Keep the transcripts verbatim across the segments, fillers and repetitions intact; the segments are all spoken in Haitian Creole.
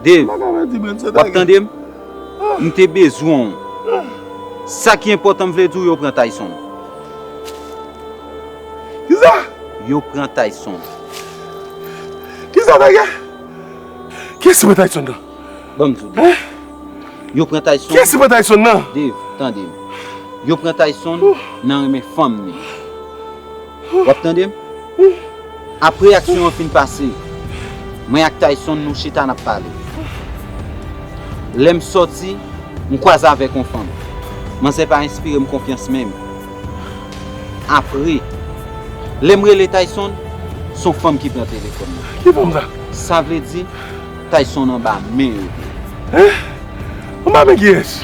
Dave, w ap tande m? M te bezwen w. Sa ki enpòtan, m vle di w, yo pran Tayson. Kisa? Yo pran Tayson. Kisa, Tayson? Kiyès ki pran Tayson nan? Ban m di w, Dave. Yo pran Tayson. Kiyès ki pran Tayson nan? Dave, tande m. Yo pran Tayson nan renmen fanm li. W ap tande m? Apre aksyon an fin pase, mwen ak Tayson nou chita n ap pale. Lè m sòti, m kwaze avèk yon fanm. Manzè pa enspire m konfyans menm. Apre, lè m rele Tayson, se yon fanm ki pran telefòn nan. Ki fanm sa? Sa vle di, Tayson anba men yo. Hein? Anba men kiyès?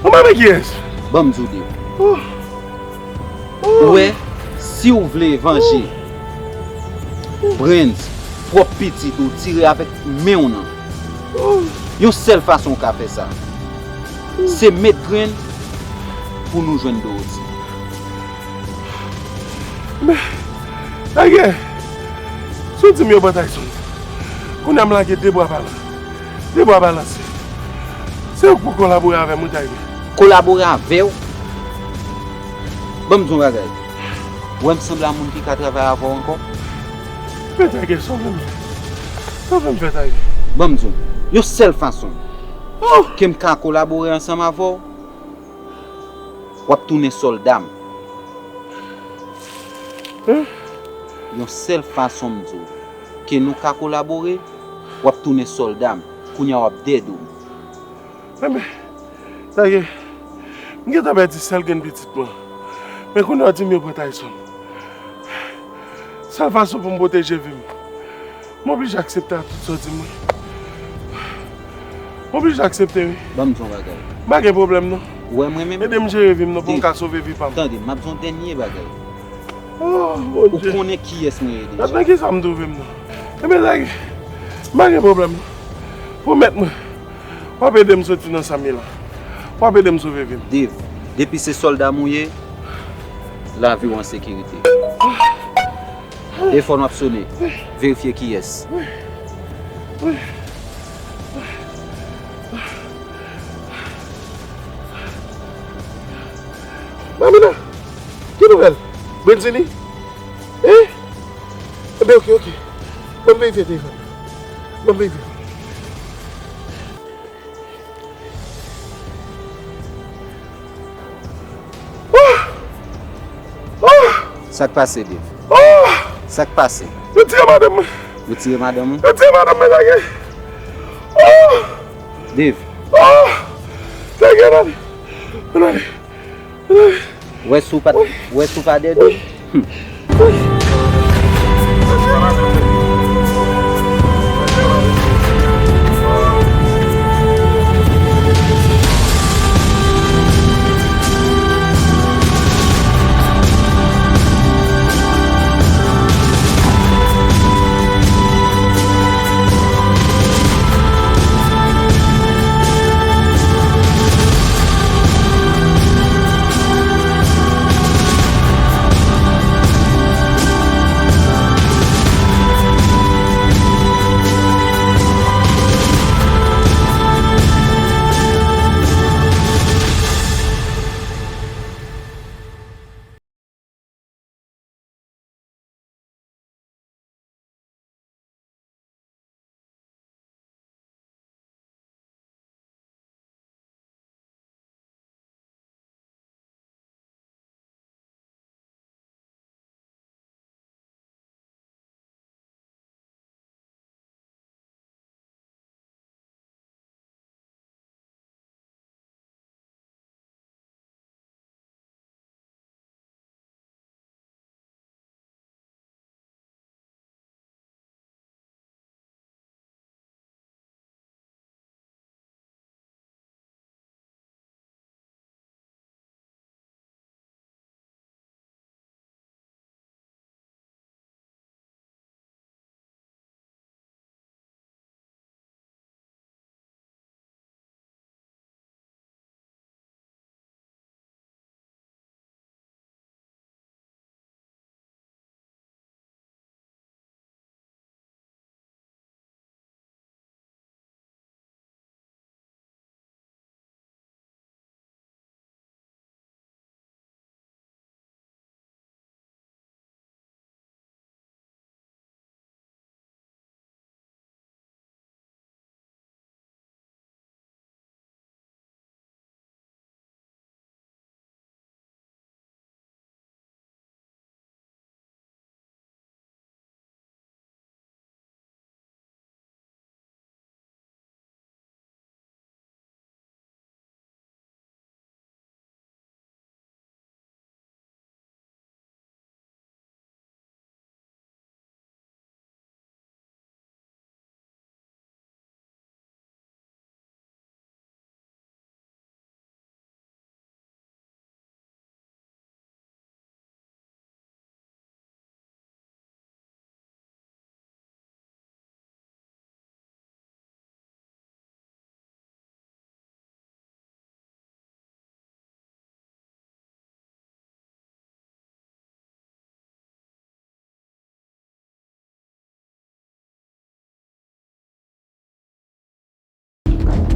Anba men kiyès? Ban m di w, Dave. Ou wè, si w vle vanje Brens, pwòp pitit ou tire avèk men w nan, yon sèl fason w ka fè sa, se met grenn pou nou jwenn Dorothy. Men, Tayge, si w di m yo pran Tayson, kounye a m lage de bra balan-, de bra balanse. Se ou k pou kolabore avè m, wi, Tayge. Kolabore avè w? Ban m di w yon bagay. Ou wè m sanble a moun ki ka travay avè w ankò? Men Tayge, sove m. Sove m fè, Tayge. Ban m di w, yon sèl fason ke m ka kolabore ansanm avè w, w ap tounen sòlda m. Yon sèl fason m di w ke nou ka kolabore, w ap tounen sòlda m. Kounye a w ap dèyè do m. Enben, Tayge, m gentan pèdi sèl grenn pitit mwen. Men kounye a w di m yo pran Tayson. Sèl fason pou m pwoteje vi m, m oblije aksepte a tout sa w di m wi. M oblije aksepte wi. Ban m di yon bagay. M pa gen pwoblèm non. Ou wè mwen menm? Ede m jere vi m non pou m ka sove vi pa m. Tande, m ap di yon dènye bagay. Oh, Bondye. Ou konnen kiyès mwen ye deja. Gad nan kisa m twouve m nan. Enben Tayge, m pa gen pwoblèm non. Pwomèt mwen, w ap ede m soti nan sa m ye la. W ap ede m sove vi m. Dave, depi se sòlda m ou ye, lavi w an sekirite. Telefòn w ap sone. Verifye kiyès. Mamina, ki nouvèl? Brenzini? Hein? Enben, oke, oke. Ban m verifye telefòn nan. Ban m verifye. Oh! Oh! Sa k pase, Dave? Oh! Sa k pase? Yo tire madanm mwen. Yo tire madanm ou? Yo tire madanm mwen, Tayge. Oh! Dave. Oh! Tayge, ann ale. Ann ale. Ann ale. Wè si w pa, wè si w pa dèyè do m. Hmm.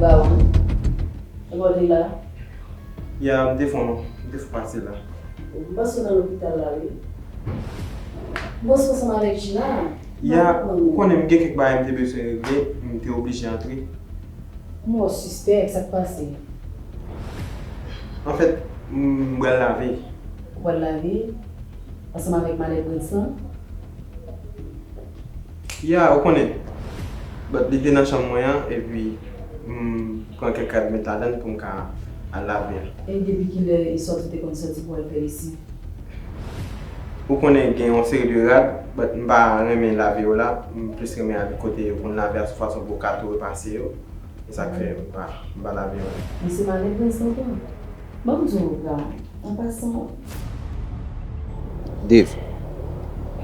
Ba ou. Ebò li la? Ya, m te fon, m te fon pase la. M panse w nan lopital la, wi. M panse w ansanm avèk Gina. Ya, ou konnen m gen kèk bagay m te bezwen regle, m te oblije antre. Kòman w sispèk, sa k pase? Anfèt, m pral lave. Ou pral lave? Ansanm avèk malèt Brens lan? Ya, ou konnen. But li te nan chanm mwen an, epi m pran kèk rad m met ladan l pou m ka al lave a. E depi kilè e sòti w te konn sòti pou w al fè lesiv? Ou konnen gen yon seri de rad, but m pa renmen lave yo la, m plis renmen al kote yo konn lave a sou fason pou w ka tou repase yo. E sa k fè m pa, m pa lave yo. Men se malèt Brens lan pran. Ban m di w, Brown, an pasan. Dave,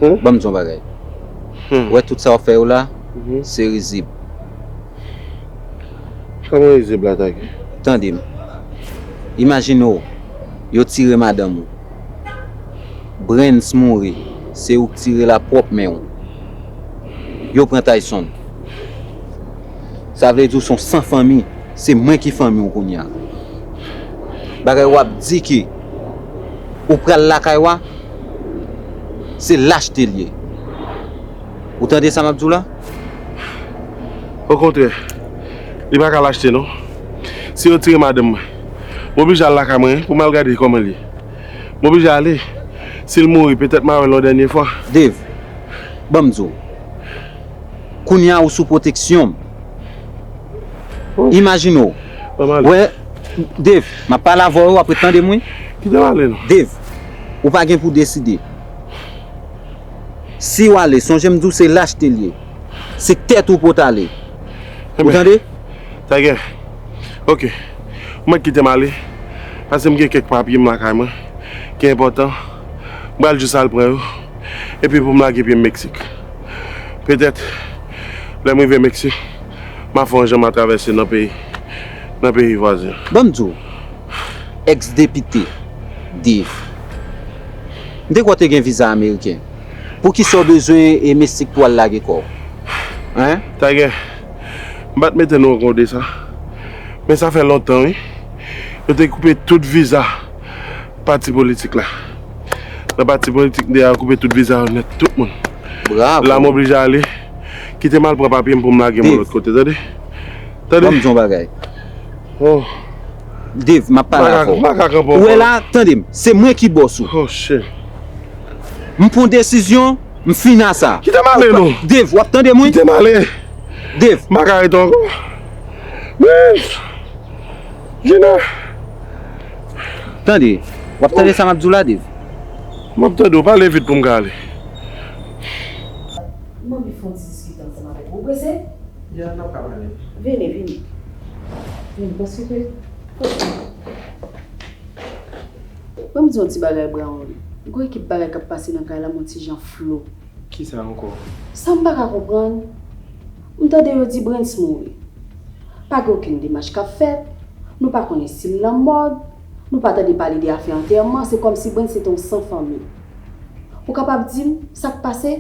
ban m di w yon bagay. Ou wè tout sa w ap fè yo la, se rizib. Kòman rizib la, Tagè? Tande m. Imajine w, yo tire madanm ou. Brens mouri, se ou k tire l a pwòp men w. Yo pran Tyson. Sa vle di w se yon san fanmi, se mwen ki fanmi w kounye a. Bagay w ap di ke ou pral lakay w a, se lachte l ye. Ou tande sa m ap di w la? Okontrè, li pa ka lachte non. Si yo tire madanm mwen, m oblije al lakay mwen wi, pou m al gade kòman l ye. M oblije ale. Si l mouri, petèt m a wè l yon dènye fwa. Dave, ban m di w. Kounye a ou sou pwoteksyon m. Imajine w. Ban m ale. Wè, Dave, m ap pale avè w, w ap ret tande m wi. Kite m ale non. Dave, ou pa gen pou deside. Si w ale, sonje m di w se lachte l ye. Se tèt ou pou w t ale. Ou tande? Tagè. Ok. Ou mèt kite m ale. Paske m gen kèk papye m lakay mwen ki enpòtan. M pral jis al pran yo. Epi pou m lage pye m Meksik. Petèt, lè m rive Meksik, m a fè yon jan m a travèse nan peyi, nan peyi vwazen. Ban m di w, èks depite Dave, m te kwè w te gen viza ameriken. Poukisa w bezwen e Meksik pou w al lage kò w? Hein? Tagè, m pa t mete nou an kont de sa. Men sa fè lontan, wi. Yo te koupe tout viza pati politik la. Nan pati politik de a, yo koupe tout viza yo nèt, tout moun. Bravo. La, m oblije ale. Kite m al pran papye m pou m lage m yon lòt kote, tande? Tande? Ban m di w yon bagay. Oh. Dave, m ap pale avè w. M pa ka kanpe ankò. Ou wè la, tande m, se mwen ki bòs ou. Oh, shit. M pran desizyon, m fin a sa. Kite m ale, non. Dave, w ap tande m, wi? Kite m ale. Dave. M pa ka rete ankò. Men, Gina. Tande, w ap tande sa m ap di w la, Dave? M ap tande w, pale vit pou m ka ale. M anvi fè yon ti diskite ansanm avèk ou. Ou prese? Ya, n ap ka pale. Vini, vini. Vini, paske. Ban m di yon ti bagay, Brown. Gon ekip bagay k ap pase nan kay la, m yon ti jan flou. Kisa ankò? Sa m pa ka konprann, m tande yo di Brens mouri. Pa gen okenn demach k ap fèt, nou pa konnen si l nan mòg, nou pa tande pale de afè antèman, se kòmsi Brens se te yon san fanmi. Ou kapab di m sa k pase?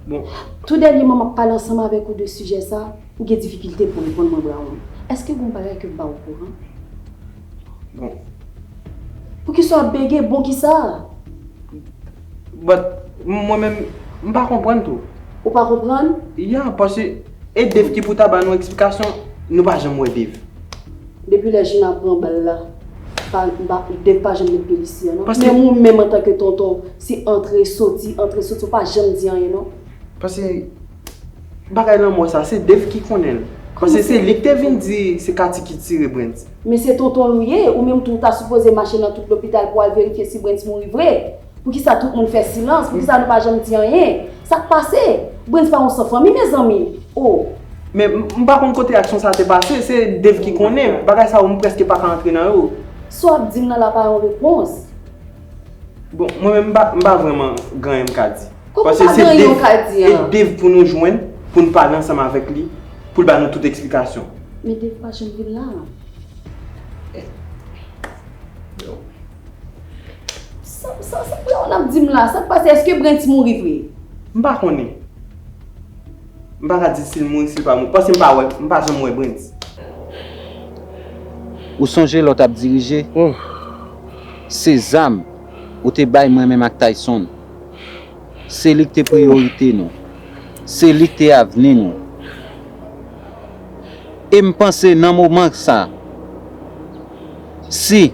Bon. Tou dènyèman m ap pale ansanm avèk ou de sijè sa, ou gen difikilte pou reponn mwen, Brown. Èske gon bagay ke m pa okouran? Bon. Poukisa w ap bege? Bon kisa? But, mwen menm, m pa konprann tou. Ou pa konprann? Ya, paske e Dave ki pou ta ba nou eksplikasyon, nou pa janm wè Dave. Depi lè Gina pran bal la, pa, m pa, Dave pa janm met pye l isi a, non. Paske menm ou menm antanke tonton, se antre soti, antre soti, ou pa janm di anyen, non. Paske bagay lanmò sa, se Dave ki konnen l. Paske se li k te vin di se Katy ki tire Brens. Men se tonton l ou ye, ou menm tou ou ta sipoze mache nan tout lopital pou al verifye si Brens mouri vre. Poukisa tout moun fè silans? Poukisa nou pa janm di anyen? Sa k pase? Brens pa yon san fanmi, mezanmi. Oh! Men m, m pa konn kote aksyon sa te pase, se Dave ki konnen. Bagay sa yo, m prèske pa ka antre nan yo. Sa w ap di m nan la pa yon repons. Bon, mwen menm, m pa, m pa vrèman gen anyen m ka di. Kòman pa gen anyen w ka di an? Paske se Dave, e Dave pou nou jwenn, pou n pale ansanm avèk li, pou l ba nou tout eksplikasyon. Men Dave pa janm vin la. Sa, sa, sa Brown ap di m la, sa k pase? Èske Brens mouri vre? M pa konnen. M pa ka di si l mouri, si l pa mouri. Paske m pa wè, m pa janm wè Brens. Ou sonje lè w t ap dirije? Oh. Se zam ou te bay mwen menm ak Tayson. Se li k te priyorite nou. Se li k te avni nou. E m panse nan moman sa, si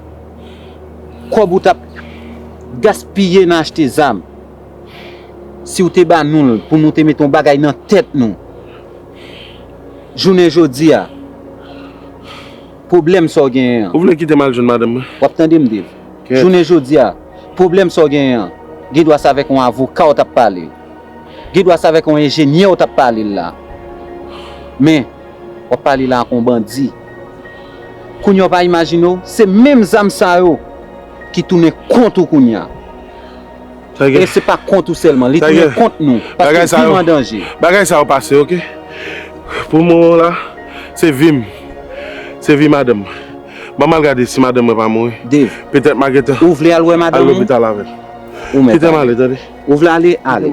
kòb ou t ap gaspiye nan achte zam, si w te ba nou l pou nou te mete yon bagay nan tèt nou, jounen jodi a, pwoblèm sa w genyen an. Ou vle kite m al jwenn madanm mwen? W ap tande m, Dave. Kèt. Jounen jodi a, pwoblèm sa w genyen an, gen dwa se avèk yon avoka w t ap pale l. Gen dwa se avèk yon enjenyè w t ap pale l la. Men, w ap pale la ak yon bandi. Kounye a w pa imajine w, se menm zam sa yo ki tounen kont ou kounye a. Sa gen. E se pa kont ou sèlman, li tounen kont nou. Paske vi m an danje. Bagay sa yo pase, oke? Pou moman la, se vi m. Se vi madanm mwen. Ban m al gade si madanm mwen pa mouri. Dave. Petèt m a gentan. Ou vle al wè madanm ou? Al lopital avè l. Ou mèt ale. Kite m ale, tande. Ou vle ale? Ale.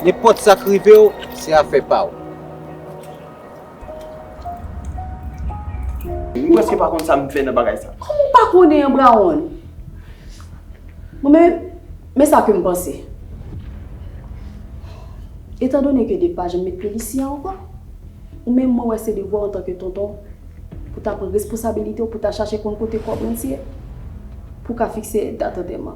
Nenpòt sa k rive w, se afè pa w. M prèske pa konn sa m fè nan bagay sa. Kòman w pa konnen an, Brown? Mwen menm, men sa ke m panse. Etandone ke Dave pa janm met pye l isi a ankò, ou menm mwen wè se devwa w antanke tonton pou ta pran responsabilite w, pou ta chache konn kote kò Brens ye, pou w ka fikse dat antèman.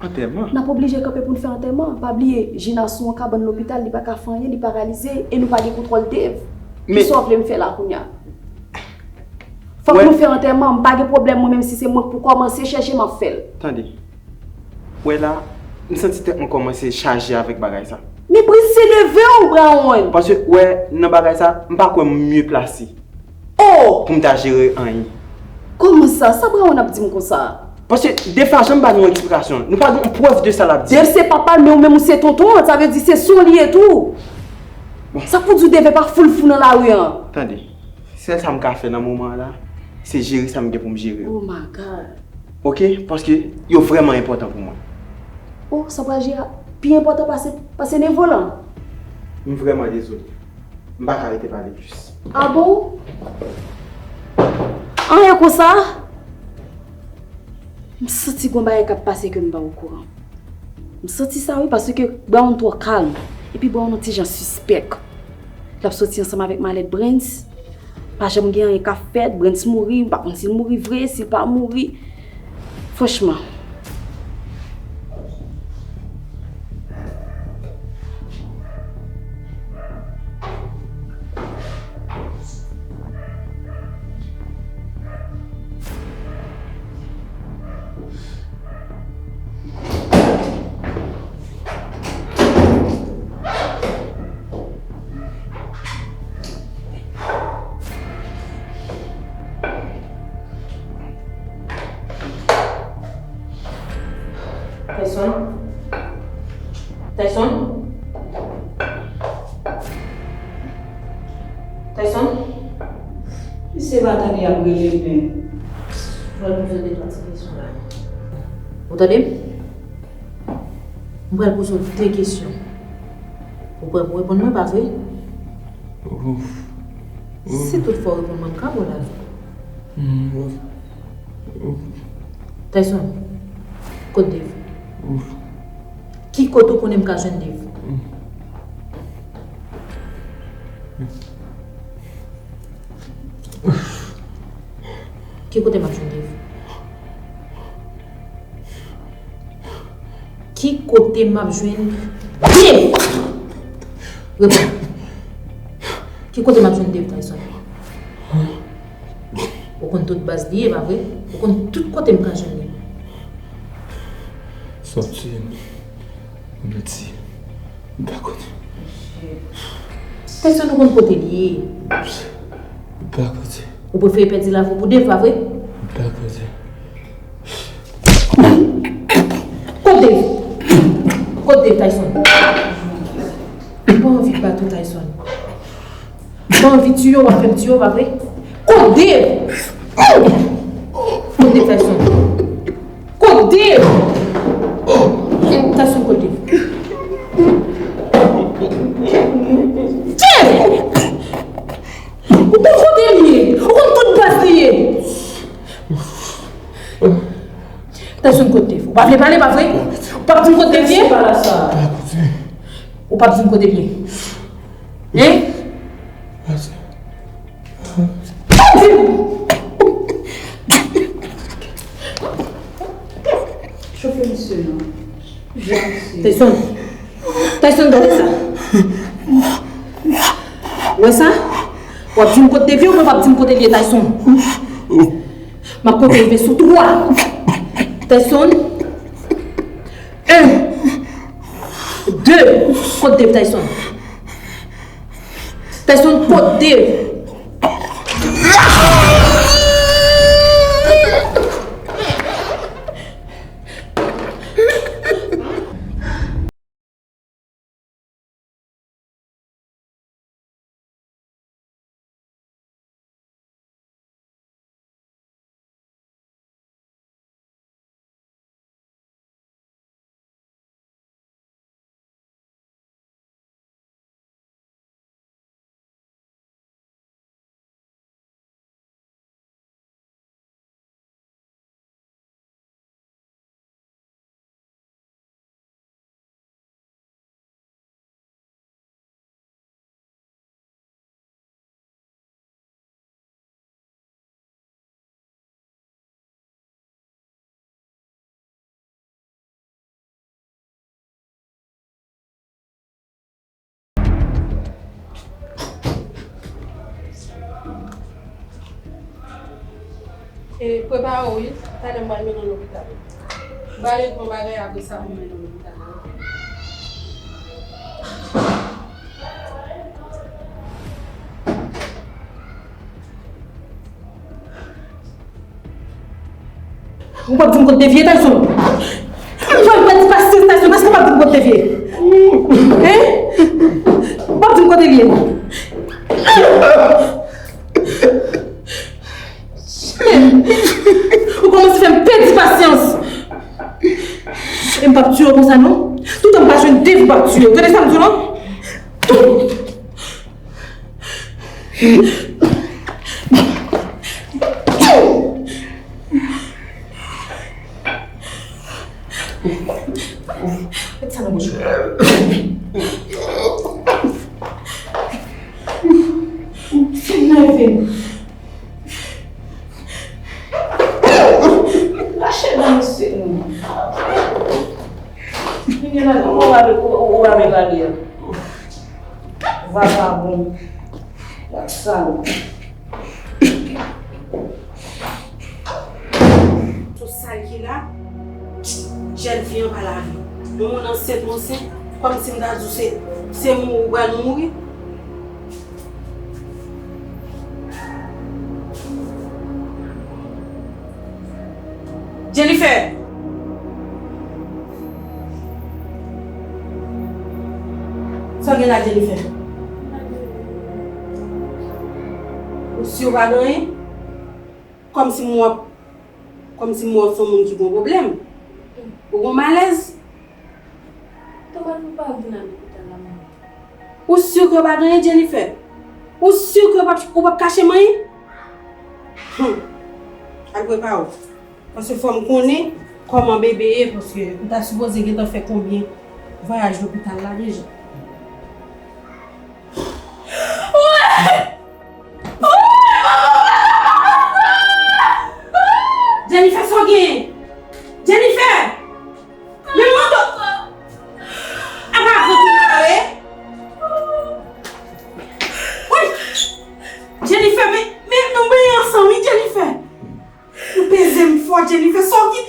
Antèman? N ap oblije kanpe pou n fè antèman. Pa bliye, Gina sou yon kabann lopital, li pa ka fè anyen, li paralize, e nou pa gen kontwòl Dave. Men kisa w vle m fè la kounye a? Fòk nou fè antèman, m pa gen pwoblèm, mwen menm si se mwen k pou kòmanse chèche, m ap fè l. Tande. Wè la, m santi tèt mwen kòmanse chaje avèk bagay sa. Men Brens se neve w, Brown. Paske, wè, nan bagay sa, m pa kwè m mye plase. Oh! Pou m ta jere anyen. Kòman sa? Sa Brown ap di m konsa? Paske Dave pa janm ba nou eksplikasyon. Nou pa gen yon prèv de sa l ap di. Dave se papa l, men ou menm ou se tonton an, sa vle di se sou li ye tou. Bon. Sa k pou di w Dave pa foul fou nan lari an? Tande, sèl sa m ka fè nan moman an la, se jere sa m gen pou m jere yo. Oh my God. Oke? Paske yo vrèman enpòtan pou mwen. Oh, sa pral jere pi enpòtan pase, pase Nevo lan. M vrèman dezole. M pa ka rete pale plis. Ah bon? Anyen konsa? M santi gon bagay k ap pase ke m pa okouran. M santi sa wi, paske Brown twò kalm. Epi Brown yon ti jan sispèk. L ap soti ansanm avèk malèt Brens. Pa janm gen anyen k ap fèt, Brens mouri, m pa konn si l mouri vre, si l pa mouri. Franchman. Tayson? Tayson? Tayson? Misye pa tande y ap rele l, men. Jwenn poze de twa ti kesyon la. Ou tande m? M pral poze w de kesyon. Ou prè pou reponn mwen, pa vre? Ouf. Si tout fwa w reponn mwen, m ka ba w lavi. Mm, ouf. Ouf. Tayson, kot Dave? Ouf. Ki kote w konnen m ka jwenn Dave? Mm. Ki kote m ap jwenn Dave? Ki kote m ap jwenn Dave? Reponn. Ki kote m ap jwenn Dave, Tayson? Ou konn tout baz li ye, pa vre? Ou konn tout kote m ka jwenn li. Sòti. Mèsi. M pa konnen. Pèsonn ou konn kote l ye. M pa konnen. Ou prefere pèdi lavi w pou Dave, pa vre? M pa konnen. Kot Dave? Kot Dave, Tayson? M pa anvi bat ou, Tayson. M anvi tiye w, w ap fè m tiye w, pa vre? Kot Dave? Kot Dave, Tayson? Kot Dave? Tayson, kot Dave? Dave! Ou konn kote l ye! Ou konn tout baz li ye! Tayson, kote Dev ye? Ou pa vle pale, pa vre? Ou p ap di m kote Dev ye? Ou p ap di m kote Dev ye? Hein? Pa di m! Chofe misye non. Tayson. Tayson, gade sa. Ou wè sa? W ap di m kote Dev ye oubyen w p ap di m kote l ye, Tayson? M ap konte rive sou twa. Tayson. En. De. Kote Dev, Tayson? Tayson, kote Dev? E, prepare w wi, talè m pral mennen w lopital. M pral regle yon bagay, apre sa pou m mennen w lopital. Ou p ap di m kote Dev ye, Tayson? Ou fè m pèdi pasyans, Tayson, èske w p ap di m kote Dev ye? Hein? Ou p ap di m kote l ye? Ou kòmanse fè m pèdi pasyans. E m p ap tiye w konsa non. Toutan m pa jwenn Dev, m p ap tiye w. Tande sa m di w non. Met sa nan bouch ou. Fin nève m. Rache nan mesye nou. Vini la, ou, ou, ou, ou, ou, ou, Vagabon. Gad sa. Tout sa l ki la, jèn fi an pa lavi. Yon moun ansent, m ansent, kòmsi m ta di w se, se mouri ou pral mouri. Jennifer! Sa w gen la, Jennifer? Ou si w pa gen anyen? Kòmsi m wè w ap, kòmsi m wè w se yon moun ki gon pwoblèm. Ou gon malèz? Toma, nou pa vin al lopital la, manman. Ou si ke w pa gen anyen, Jennifer? Ou si ke w p ap, ou p ap kache m anyen? Hum. Al prepare w. Paske fò m konnen kòman bebe ye, paske m ta sipoze gentan fè konbyen vwayaj lopital la deja. Jennifer, sa w genyen? Jennifer! Men mwen to. Apa vant ou mare? Woy! Jennifer, men, men nou benyen ansanm wi, Jennifer. Ou peze m fò, Jennifer. Sa w ki,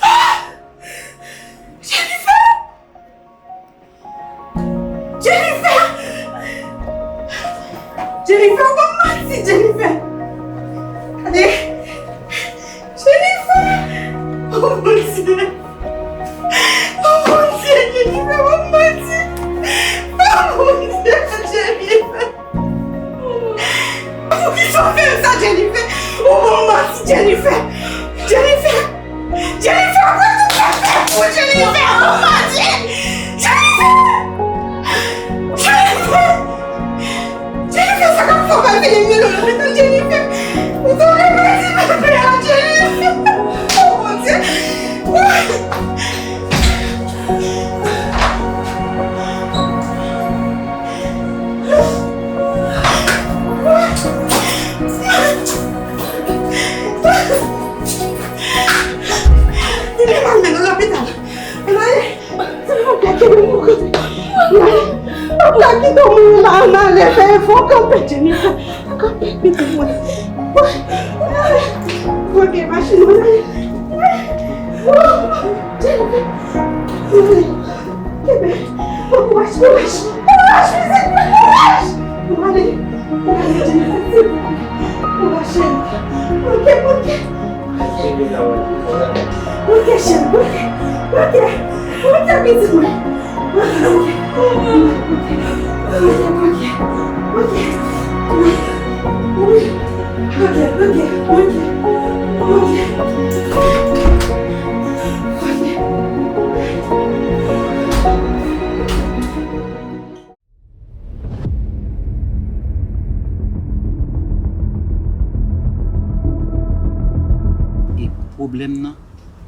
ah! Jennifer! Jennifer! Jennifer, ou ban m manti, Jennifer! Gade! Jennifer! Oh, Bondye! Oh, Bondye, Jennifer, ban m manti! Oh, Bondye, Jennifer! Poukisa w fè m sa, Jennifer? Ou ban m manti, Jennifer! Jennifer! Jennifer, ou fè tout sa fè pou Jennifer, ou manti! Jennifer! Jennifer! Jennifer, sa k ap fè w pa vini m mennen w lopital, Jennifer? Ou tonbe manti, bebe a, Jennifer! Oh, Bondye! Al mennen l lopital. Ann ale. Ann ale, kenbe m pou kote. Ann ale. M ap ta kite w mouri la, ann ale, fè efò, kanpe, Jennifer. Kanpe, pitit mwen. Ann ale. Bloke machin nan, ann ale. Jennifer. Ann ale. Kenbe. Pran kouraj, kouraj. Kouraj, pitit mwen, kouraj. Ann ale. Ann ale, Jennifer, silvouplè. Kouraj, cheri. Bloke, bloke. Bloke, cheri, bloke. Bloke. Bloke, pitit mwen. Bloke. Bloke, bloke. Bloke. Bloke, bloke, bloke. Bloke. E pwoblèm nan,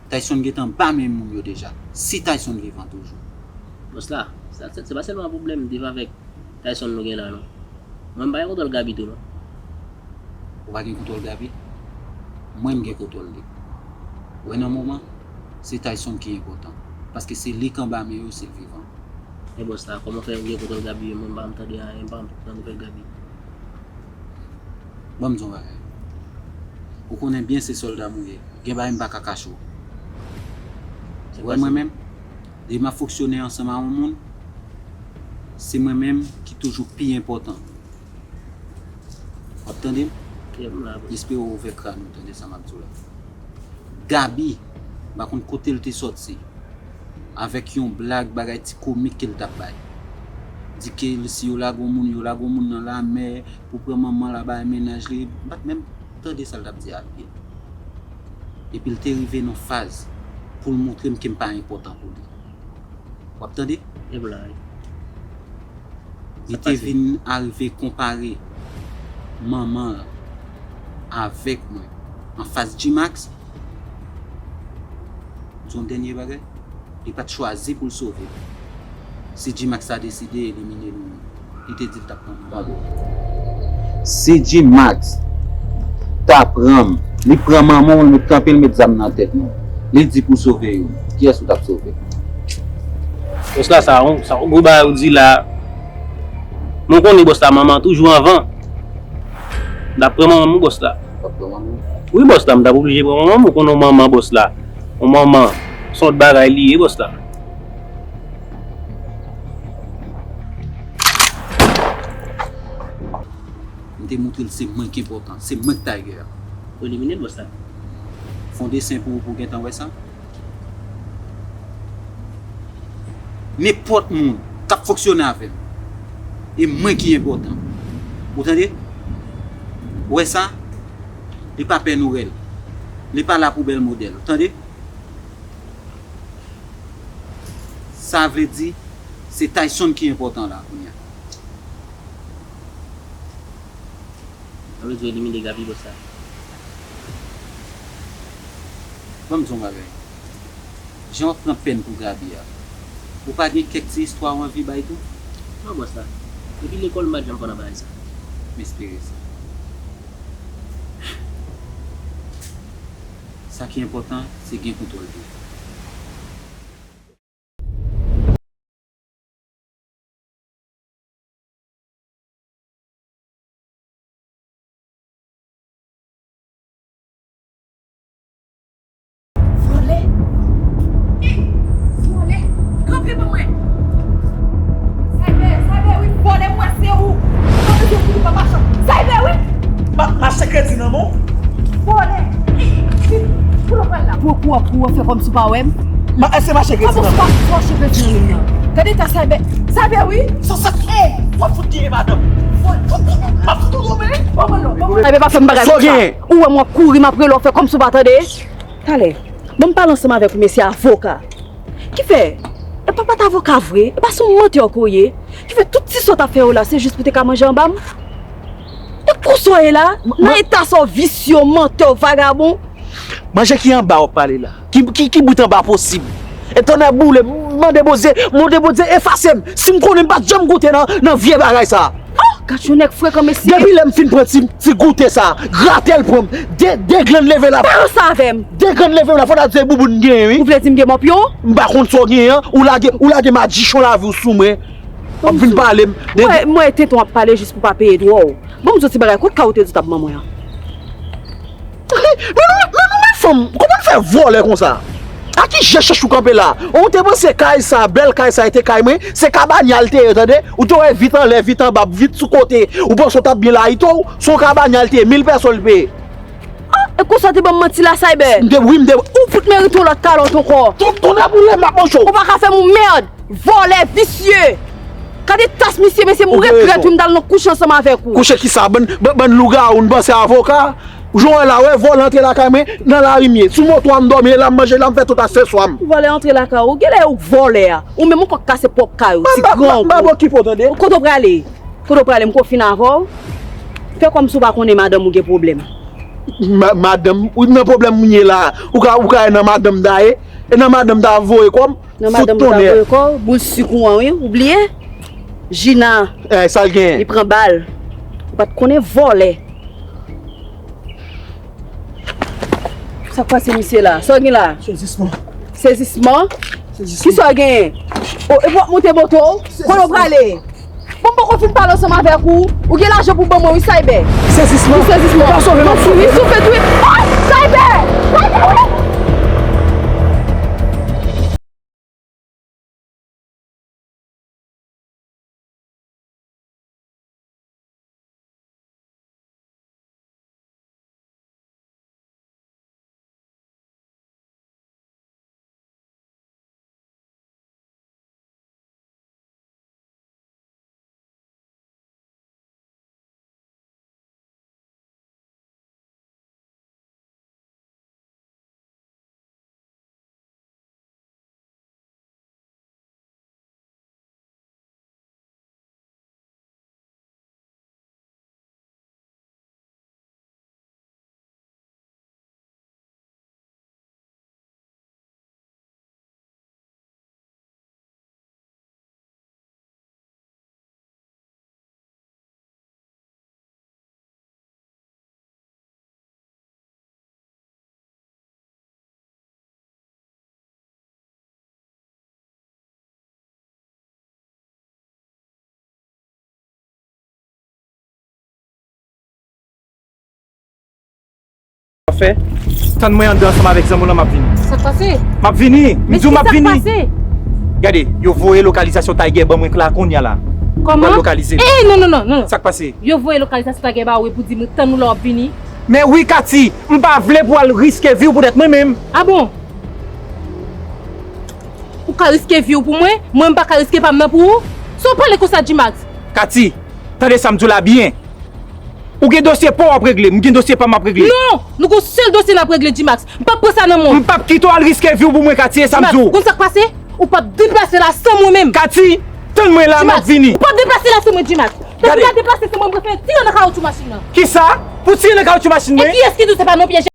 Tyson gentan ba men moun yo deja. Si Tyson vivan toujou. Bòs la, sa, se, se pa sèlman pwoblèm Dave avèk Tyson nou gen la, non. Mwen, m pa gen kontwòl Gaby tou, non. Ou pa gen kontwòl Gaby? Mwen, m gen kontwòl li. Ou wè nan moman, se Tyson ki enpòtan. Paske se li k anba men yo, si l vivan. E bòs la, kòman fè ou gen kontwòl Gaby, mwen, m pa janm tande anyen, m pa janm tande nouvèl Gaby? Ban m di w yon bagay. Ou konnen byen se sòlda m ou ye. Gen bagay m pa ka kache w. Ou wè mwen menm, depi m ap fonksyone ansanm a yon moun, se mwen menm ki toujou pi enpòtan. W ap tande m? M espere w ouvè kràn ou tande sa m ap di w la. Gaby, m pa konn kote l te sòti. Avèk yon blag, bagay ti komik ke l t ap bay. Di ke l, si yo lage yon moun, yo lage yon moun nan lamè pou pran manman l a bay mennaj li. M pa t menm tande sa l t ap di a byen. Epi l te rive nan faz pou l montre m ke m pa enpòtan pou li. W ap tande? Li te vin arive konpare manman l avèk mwen anfas G-Max. Di yon dènye bagay, li pa t chwazi pou l sove. Si G-Max ta deside elimine nou, li te di l t ap pran manman l. Si G-Max ta pran m, li pran manman w, l met kanpe, l met zam nan tèt nou. Li di pou sove yo. Kiyès ou t ap sove? Bòs la, sa yon, sa yon gwo bagay ou di la. Mwen konnen bòs la, manman toujou anvan. M ta pran manman m, bòs la. W ap pran manman w? Wi, bòs la, m ta oblije pran manman m. Ou konnen yon manman, bòs la. Yon manman, se yon lòt bagay li ye, bòs la. M te montre l se mwen ki enpòtan, se mwen k Tiger. Ou elimine l, bòs la. Fè yon desen pou ou, pou w gentan wè sa. Nenpòt moun k ap fonksyone avè m, e mwen ki enpòtan. Ou tande? Ou wè sa? Li pa pè nouvèl. Li pa la pou bèl modèl. Ou tande? Sa vle di, se Tyson ki enpòtan la kounye a. Sa vle di w elimine Gaby, bòs la? Ban m di w yon bagay. Jan w ap pran pèn pou Gaby a, ou pa gen kèk ti istwa w anvi bay tou? Non, bòs la. Depi lekòl, m pa t janm pran nan bagay sa. M espere sa. Sa ki enpòtan, se gen kontwòl de vi. Vòlè! Vòlè! Kanpe pou mwen! Cyber, Cyber, wi, vòlè, mwen se ou! Kanpe pou mwen, papa chan! Cyber, wi! Ma, mache kredi nan men w. Vòlè! Pou nou pral la. Pou, pou, pou fè kòmsi w pa wè m. Ma, èske mache kredi nan men w? Kòman w pa mache kredi nan men m nan? Gade ta Cyber. Cyber, wi. Sa, sa, eh, w ap fout genyen madanm. M ap fout ou domine. Cyber pa fè m bagay konsa. Ou wè m w ap kouri, m ap rele w, fè kòmsi w pa tande. Talè. Bon, m pale ansanm avèk ou, mesye avoka. Ki fè, e pa, pa t avoka vre, e pa se yon mantè ke w ye. Ki fè tout ti sa w t ap fè yo la, se jis pou te ka manje anba m. E konsa w ye la, nan eta sa w visye, mantè, vagabon. Manje ki anba w ap pale la? Ki, ki, ki bout anba posib? E tonnè boule, mande Bondye, mande Bondye efase m. Si m konnen m pa t janm goute nan, nan vye bagay sa. Oh! Gad yon nèg frekan, mesye. Depi lè m fin pran ti, ti goute sa, gratèl pran m. De, de grenn leve la. Pa ranse avè m. De grenn leve la, fò ta di se bouboun m genyen, wi. Ou vle di m gen mòpyon? M pa konn sa w genyen an. Ou lage, ou lage madichon lavi w sou mwen. W ap vin pale m. M wè, m wè Tenton ap pale jis pou pa peye dwa w. Ban m di w ti bagay, kote kay ou te di w t ap ban mwen an? Men nou, men nou, men fanm, kòman n fè vòlè konsa? A ki je chèch ou kanpe la? Ou te panse kay sa, bèl kay sa, e te kay mwen? Se kabanya l te ye, tande? Ou te wè vit anlè, vit anba, vit sou kote. Ou panse w t ap byen layite w? Se yon kabanya l te ye, mil pèso l peye. Ah, e konsa w te ban m manti la, Cyber? M te, wi, m te. Ou fout merite yon lòt kalòt ankò. Ton, tonnè boule m, m ap manje w. Ou pa ka fè m yon mèd. Vòlè, visye! Gade tas misye, mesye, m regrèt wi m t al nan kouche ansanm avèk ou. Kouche kisa? Bann, bann, bann lougawou, n panse avoka? Jan w wè la, wè, vòlè antre lakay mwen, nan lari m ye. Sou moto a m dòmi, e la m manje, e la m fè tout akseswa m. Vòlè antre lakay ou, genlè ou k vòlè a. Ou menm ou kòk kase pwòp kay ou, ti gran kou. M pa okipe w, tande. Kote w prale? Kote w prale? M konfine avè w? Fè kòmsi w pa konnen madanm ou gen pwoblèm. Ma-, madanm, ou nan pwoblèm moun ye la. Ou ka, ou ka nan madanm ta ye. E nan madanm ta voye kòm. Nan madanm ou ta voye kò, boul sik ou an wi, ou bliye? Jina. Eh, sa l genyen? Li pran bal. Ou pa t konnen vòlè. Sa k pase misye la? Sa w gen la? Sezisman. Sezisman? Sezisman. Kisa w genyen? O, epi w ap monte moto w? Kote w prale? Bon, m poko fin pale ansanm avèk ou. Ou gen lajan pou ban mwen, wi, Cyber. Sezisman. Wi, sezisman. Ou pa sove m ap sove. Wi, soufle tou. Oh, Cyber! Cyber! Fè. Tann mwen anndan ansanm avèk zanmi w lan, m ap vini. Sa k pase? M ap vini. M di w m ap vini. Men kisa k pase? Gade, yo voye lokalizasyon Tiger ban mwen la kounye a la. Kòman? Mwen lokalize. Eh, non, non, non, non. Sa k pase? Yo voye lokalizasyon Tiger ba ou e pou di m tann ou lè w ap vini. Men wi, Katy, m pa vle pou al riske vi w poutèt mwen menm. Ah bon? Ou ka riske vi w pou mwen, mwen m pa ka riske pa m nan pou ou? Sa w pale konsa, G-Max? Katy, tande sa m di w la byen. Ou gen dosye pa w ap regle, m gen dosye pa m ap regle. Non! Nou gon sèl dosye n ap regle, G-Max. M p ap pran sa nan men w. M p ap kite w al riske vi w pou mwen, Katy, e sa m di w. G-Max, ou konn sa k pase? Ou p ap deplase la san mwen menm. Katy, tann mwen la, m ap vini. Ou p ap deplase la san mwen, G-Max. Depi w deplase san mwen, m prefere tire nan kawotchou machin nan. Kisa? Pou tire nan kawotchou machin mwen? E kiyès ki di w se pa nan pyèj?